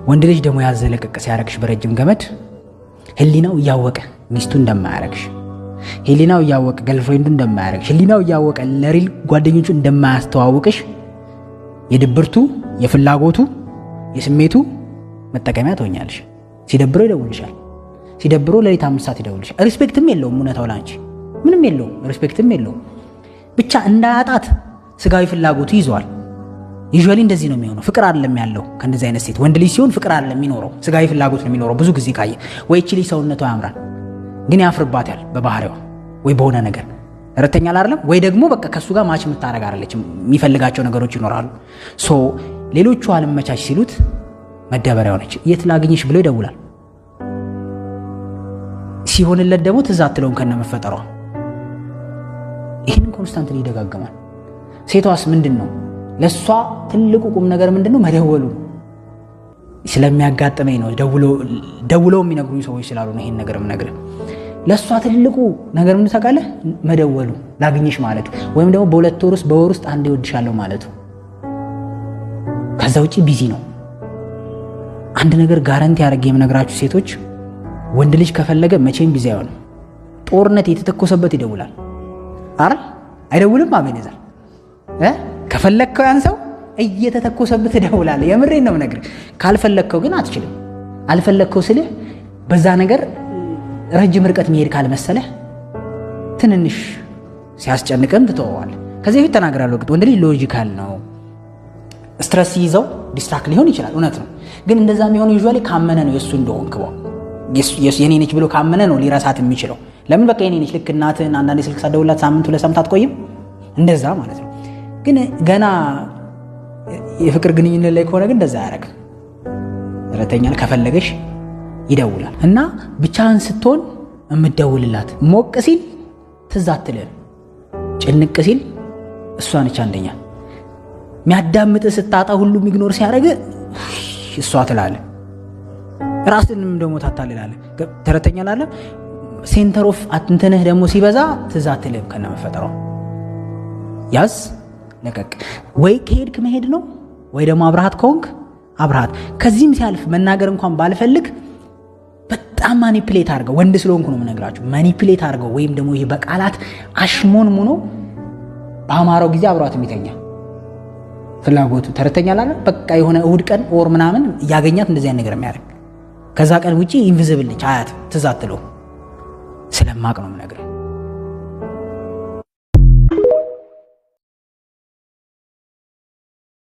ወንድ ልጅ ደግሞ ያዘለቀቅ ሲያረግሽ በረጅም ገመድ፣ ህሊናው እያወቀ ሚስቱ እንደማያረግሽ፣ ህሊናው እያወቀ girlfriend ኡ እንደማያረግሽ፣ ህሊናው እያወቀ ለ real ጓደኞቹ እንደማያስተዋውቅሽ የድብርቱ፣ የፍላጎቱ፣ የስሜቱ መጠቀሚያ ትሆኛለሽ። ሲደብረው ይደውልሻል። ሲደብረው ሌሊት 5 ሰዓት ይደውልሻል። Respect ም የለውም። እውነታው ላንቺ ምንም የለውም። Respect ም የለውም። ብቻ እንዳያጣት ስጋዊ ፍላጎቱ ይዘዋል። Usually እንደዚህ ነው የሚሆነው። ፍቅር አይደለም ያለው ከእንደዚህ አይነት ሴት። ወንድ ልጅ ሲሆን ፍቅር አይደለም የሚኖረው፣ ስጋዊ ፍላጎት ነው የሚኖረው። ብዙ ጊዜ ካየ ወይ እቺ ልጅ ሰውነቷ ያምራል፣ ግን ያፍርባታል በባህሪዋ ወይ በሆነ ነገር፣ ረተኛል አይደለም፣ ወይ ደግሞ በቃ ከእሱ ጋር match የምታደርግ አይደለችም። የሚፈልጋቸው ነገሮች ይኖራሉ። So ሌሎቹ አልመቻች ሲሉት መደበሪያ ሆነች። የት ላግኝሽ ብሎ ይደውላል። ሲሆንለት ደግሞ ትዝ አትለውም ከነመፈጠሯ። ይህንን constantly ይደጋግማል። ሴቷስ ምንድን ነው? ለእሷ ትልቁ ቁም ነገር ምንድን ነው? መደወሉ። ስለሚያጋጥመኝ ነው፣ ደውለው የሚነግሩኝ ሰዎች ስላሉ ነው ይሄን ነገር የምነግርህ። ለእሷ ትልቁ ነገር ምን ታውቃለህ? መደወሉ፣ ላግኝሽ ማለቱ፣ ወይም ደግሞ በ2 ወር ውስጥ፣ በወር ውስጥ አንዴ እወድሻለሁ ማለቱ። ከዛ ውጭ busy ነው። አንድ ነገር guarantee አድርጌ የምነግራችሁ ሴቶች፣ ወንድ ልጅ ከፈለገ መቼም busy አይሆንም። ጦርነት የተተኮሰበት ይደውላል። አረ አይደውልም? አቤኔዘር፣ ከፈለግከው ያን ሰው እየተተኮሰበት ትደውላለህ። የምሬን ነው የምነግርህ። ካልፈለግከው ግን አትችልም። አልፈለግከው ስልህ በዛ ነገር ረጅም ርቀት መሄድ ካልመሰለህ ትንንሽ ሲያስጨንቅም ትተወዋለህ። ከዚህ በፊት ተናግራለሁ። እርግጥ ወንድ ልጅ logical ነው። Stress ሲይዘው distract ሊሆን ይችላል፣ እውነት ነው። ግን እንደዛ የሚሆነው usually ካመነ ነው፣ የእሱ እንደሆንክ፣ የኔ ነች ብሎ ካመነ ነው ሊረሳት የሚችለው። ለምን፣ በቃ የኔ ነች። ልክ እናትህን አንዳንዴ ስልክ ሳትደውልላት ሳምንት 2 ሳምንት አትቆይም፣ እንደዛ ማለት ነው። ግን ገና የፍቅር ግንኙነት ላይ ከሆነ ግን እንደዛ አያደርግም። ረተኛል ከፈለገሽ ይደውላል። እና ብቻህን ስትሆን የምትደውልላት፣ ሞቅ ሲል ትዝ አትልህም፣ ጭንቅ ሲል እሷ ነች አንደኛ። የሚያዳምጥ ስታጣ፣ ሁሉም ignore ሲያደርግ እሷ ትላለህ። ራስንም ደግሞ ታታልላለህ። ተረተኛ ላለ center of እንትንህ ደግሞ ሲበዛ ትዝ አትልህም ከነመፈጠሯ። ያዝ ለቀቅ። ወይ ከሄድክ መሄድ ነው፣ ወይ ደግሞ አብረሃት ከሆንክ አብረሃት። ከዚህም ሲያልፍ መናገር እንኳን ባልፈልግ በጣም manipulate አድርገው፣ ወንድ ስለሆንኩ ነው የምነግራችሁ። Manipulate አድርገው ወይም ደግሞ ይሄ በቃላት አሽሞንሙኖ በአማራው ጊዜ አብሯት የሚተኛ፣ ፍላጎቱ፣ ተረተኛ ላለ በቃ የሆነ እሁድ ቀን or ምናምን እያገኛት እንደዚህ አይነት ነገር የሚያደርግ፣ ከዛ ቀን ውጪ invisible ነች፣ አያት፣ ትዝ አትለውም። ስለማቅ ነው የምነግርህ።